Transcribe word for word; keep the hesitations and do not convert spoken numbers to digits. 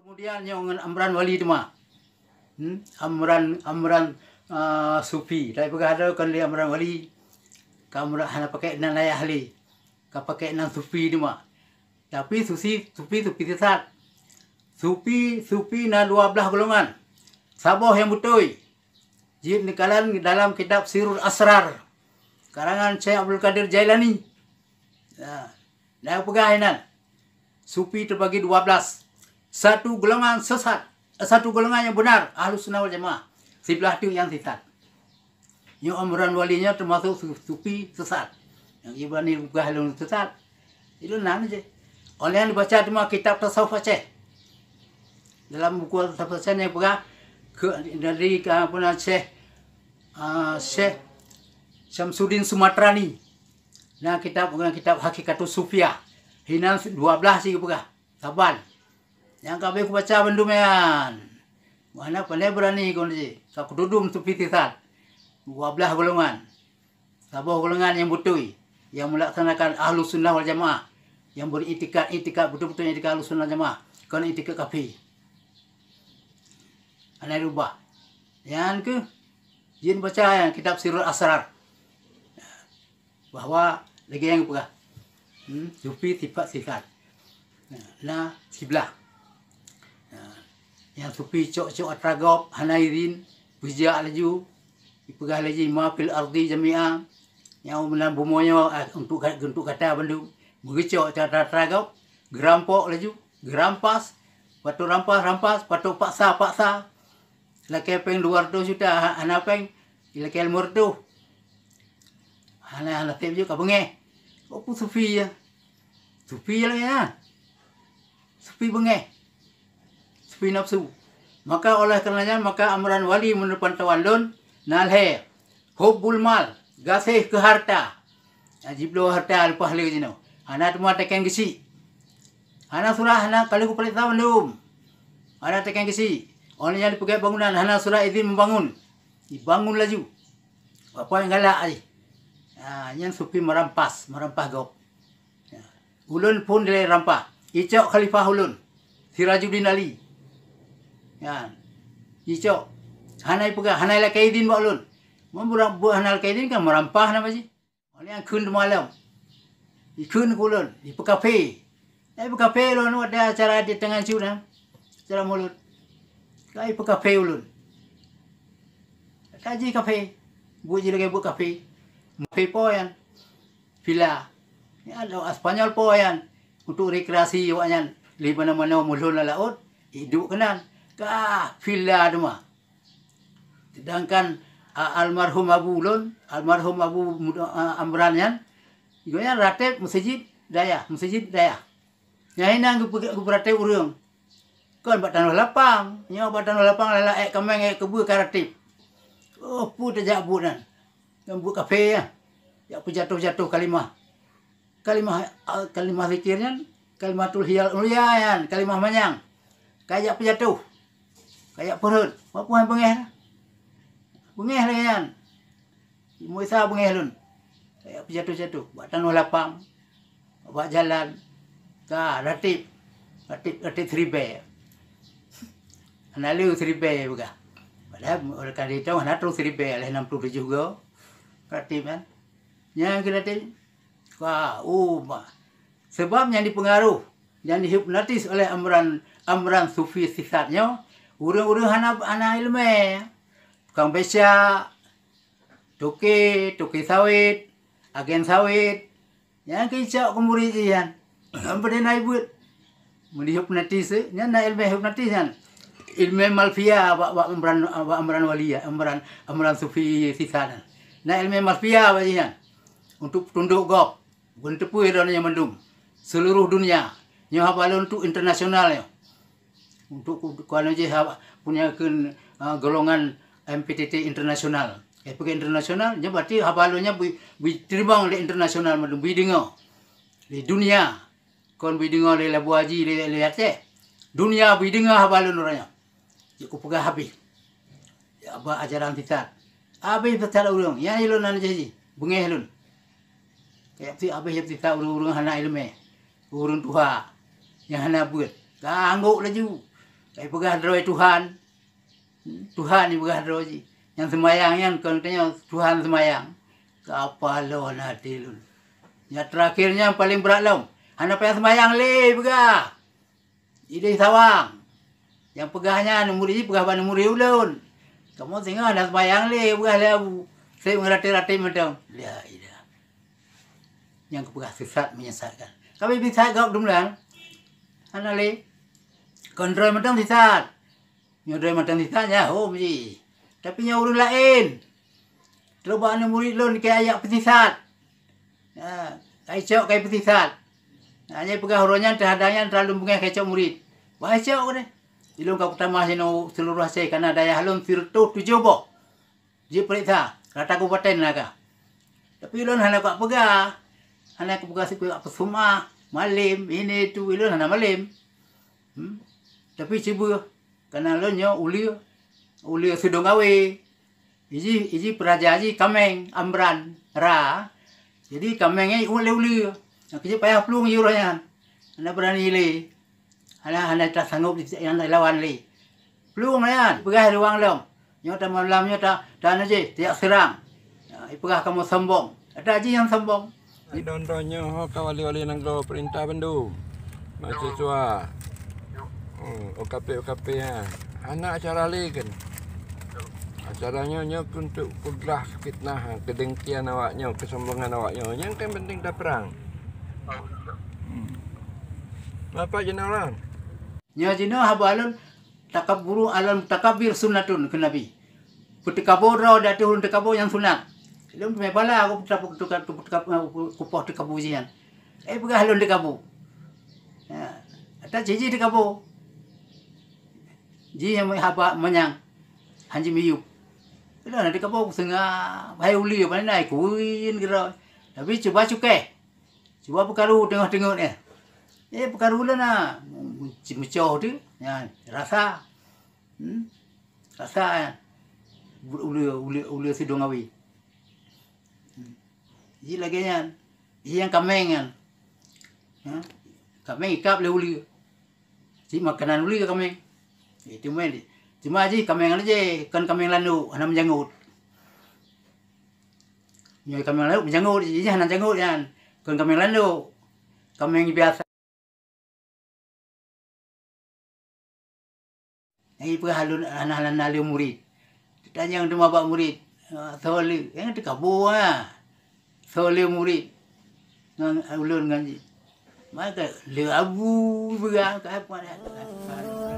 Kemudian nyoe ngon Amran Wali teuma. Hmm? Amran, Amran, ah, Sufi. Tapi peugah ada kan lé Amran Wali. Ka Amran hana pakai nan ayah lé. Ka pakai nan Sufi teuma. Tapi Sufi, Sufi, Sufi sesat. Sufi, Sufi na dua belas golongan. Saboh nyang beutôi. Jeuet neukalon dalam kitab Sirrul Asrar, karangan Syekh Abdul Qadir Jailani. Ya. Na peugah inan, Sufi terbagi dua belas. Satu golongan sesat, eh, satu golongan yang benar, Ahlus Sunnah wal Jamaah. Siblah tu yang sesat. Nyoe Amran Wali nyoe termasuk su-, Sufi sesat. Nyang ibrani peugah lôn sesat. Itu nan je. Oleh yang dibaca cuma kitab tasawuf Aceh. Dalam buku tasawuf Aceh yang peugah ke, dari ke, apa nama, Syekh, ah, Syekh Syamsuddin Sumatrani. Nah, kitab, kitab Hakikatus Sufiyah. Hinan dua belas sih peugah. Saban. Nyang ka habéh kubaca bandum nyan. Mana pandai berani kon jih. Ka kutudum Sufi sesat. Dua belas golongan. Saboh golongan nyang beutôi, nyang melaksanakan Ahlus Sunnah wal Jamaah, nyang beritikad, itikad beutôi-beutôi itikad Ahlus Sunnah Jamaah, kon itikad kafé. Hana rubah. Nyan keuh jeuet baca nyan kitab Sirrul Asrar. Bahwa lagèe nyang peugah, hmm, Sufi sifat sesat. Na siblah. Nah, nyang Sufi cok-cok atra gob hana izin, peujak laju, ipeugah laju ma fil ardi jami'a. Nyang meunan bumoe nyoe, ah, untuk ka-, untuk gata bandum. Meugeucok atra-atra gob, geurampok laju, geurampas, patot rampas, rampas, patot paksa, paksa. Lakèe pèng dua ratus juta, ha-, hana pèng, lakèe limong reutôh. Hana, hana sép ju ka beungèh. Oh, peue Sufi ya? Sufi lagèe nyan. Sufi beungèh. Sufi nafsu. Maka oleh karena nyan, maka Amran Wali meunurot pantauan lôn, na lhèe. Hubbul mal, gaséh keu harta. Nah, jibloe harta leupah lé jinoe. Hana teuma takèn geuchik. Hana surat, hana ka lheueh geupareksa bandum. Hana takèn geuchik. Óh lheueh nyan dipeugèt bangunan, hana surat izin membangun. Dibangun laju. Apa nyang galak jih. Ha, nyan Sufi meurampas, meurampas gob. Ya. Ulôn phôn dilèe rampah. Icok khalifah ulôn, Sirajuddin Ali. Nyan. Icok. Hana ipeugah, hana ilakèe idin bak ulôn. Mun burak buet hana ilakèe idin kan meurampah nama jih. Awak nyan kheun teuma lom. Ikheun keu ulôn, ipeukafé. Ipeukafé ulôn watèe acara di teungoh cu na. Acara mulod. Ka ipeukafé ulôn. Ka jikafé. Buet jih lagèe buet kafé. Kafé po nyan. Villa. Nyan, Spanyol po nyan. Untuk rekreasi awak nyan. Di mana-mana mulhon lam laôt, iduek keunan. Ka villa teuma. Sedangkan, a, almarhum abu ulôn, almarhum abu muda, a, Amran nyan, gobnyan ratib meuseujid dayah, meuseujid dayah. Nyan hinan geupeu-, geupeuratéb ureueng. Kon bak tanoh lapang. Nyoe bak tanoh lapang lala èk kaméng, èk keubeue ka ratib. Oh, peue tajak buet nyan. Ngon buet kafé nyan. Jak peujatoh-jatoh kalimah. Kalimah, a, kalimah zikir nyan, kalimatul hiyal ulia nyan, kalimah manyang. Ka jak peujatoh. Ka jak peurhot. Mak puhan beungèh. Beungèh lagèe nyan. Musa beungèh lôn. Ka jak peujatoh-jatoh. Bak tanoh lapang. Bak jalan. Ka, ratib. Ratib, ratib siribèe. Hana le siribèe peugah. Padahai ka jitong hana troh siribèe, lhèe nam ploh tujoh go. Ratib nyan. Nyan keuh ratib. Ka, oh, ma. Sebab nyang dipeungaroh, nyang dihipnotis oleh amran, amran sufi sisat nyoe, ureueng-ureueng hana, hana ileumèe. Tukang becak, toke, toke sawét, agen sawét, nyang keucok keu murit jih nyan. Nyan peue na ibuet. Meunyoe hipnotis, eh, nyan na ileumèe hipnotis nyan. Ileumèe malfia bak, bak amran, bak amran wali, ya, amran, amran sufi sisat nyan. Na ileumèe malfia bak jih nyan. Untuk peutundok gob. Bukon teupeu droeneuh nyan mandum. Seuluruh dunia. Nyoe haba lôn tu internasional nyoe. Untuk ku-, kuanu jih haba, punya kheun, ah, golongan M P T T internasional. Eh, peugah internasional, nyoe berarti haba lôn nyan beu-, beuteurimong lé internasional mandum, beudeungoe. Lé dunia. Kon beudeungoe lé Labuhan Haji, lé, lé Aceh. Dunia beudeungoe haba lôn uroe nyoe. Jeuet kupeugah habéh. Ya, bak ajaran sisat. Habéh sisat ureueng. Nyan ilôn hana jih. Beungèh lôn. Kaya pih habéh sisat ureueng-ureueng hana ileumèe. Ureueng tuha. Nyang hana beuet. Ka anggok laju. Ipeugah droe Tuhan. Tuhan ipeugah droe jih. Nyang seumayang nyan kon tanyoe Tuhan seumayang. Ka apa lôn até lôn. Nyang teurakhir nyan paleng brat lom. Hana payah seumayang lé ipeugah. Ideh sawang. Nyang peugah nyan murit jih peugah bak murit ulôn. Kamoe singoh hana seumayang lé ipeugah lé Abu. Seb meuraté-raté mantong. La ilah. Nyang kupeugah sisat menyesatkan. Tapi bisa gob dumlan. Hana lé. Kon droe mantong sisat. Nyoe droe mantong sisat nyan hom jih. Tapi nyoe ureueng laén. Trok bak aneuk murit lôn keu ajak peusisat. Ha, kai cok kai peusisat. Ha, nyan peugah uroe nyan teuhadang nyan terlalu beungéh kai cok murit. Wah cok deh. Ilôn ka kutamah sinoe seuluruh Aceh kana dayah lôn sireutôh tujoh boh. Jipeuriksa, rata kabupaten na ka. Tapi ulôn hana kupeugah. Hana kupeugah sikula peusumah, malem, ini itu, ulôn hana malem. Hmm? Tapi sibeuh, kana lôn nyoe uleue, uleue sidong gawe. Iji, iji peuraja jih kaméng, ambran, ra. Jadi kaméng nyan iuet lé uleue. Nyang keuji payah plueng jih uroe nyan. Hana beurani lé. Hana, hana tasanggob di-, hana lawan lé. Plueng nyan, peugah ruwang lom. Nyoe ta malam nyoe ta, ta anu jih, tajak seurang. Ha, ipeugah kamoe sombong. Ata jih nyang sombong. Dondon nyoe ho ka wali-wali nanggroe peurintah bandum. Mahasiswa. Hmm, O K P, O K P nyan. Hana acara lé kan. Acara nyoe, nyoe keu untuk peuglah fitnah, keudengkian awak nyoe, keusombongan awak nyoe. Nyang kan penting tapeurang. Hmm. Bapak Jeneral. Nyoe jinoe haba lôn, "Takabburu alal mutakabbir sunnatun," kheun Nabi. Peuteukabo droe di ateueh ureueng teukabo nyang sunat. Lôn teumé bala ku peuteukabo, kupoh teukabo jih nyan. Eh, peugah lôn teukabo. Ya, ata jih teukabo. Jih nyang haba manyang. Hanji miyup. Lôn teukabo kuseungab, hai uleue, pane na kuwin keudroe. Tapi cuba cukéh. Cuba peukaru teungoh-teungoh nyan. Eh, peukaru lôn na. Meucoh tu. Nyan, rasa. Hmm? Rasa nyan. Uleue, uleue, uleue sidong gawe. Hmm. Ji lagèe nyan. Ji nyang kaméng nyan. Ha? Kaméng ikab lé uleue. Ji makanan uleue kaméng. Itu mén. Cuma ji kaméng aja, kon kaméng landok, hana meujangot. Nyoe kaméng landok meujangot, jih hana jangot nyan. Kon kaméng landok. Kaméng biasa. Nyang ipeugah lôn hana, hana, hana lé murit. Tanyong teuma bak murit, "Ah, soe lé?" Nyang teukabo, ah. Soe lé murit? Ngon ulôn ngon jih. Maka lé Abu ipeugah, ka apa dah.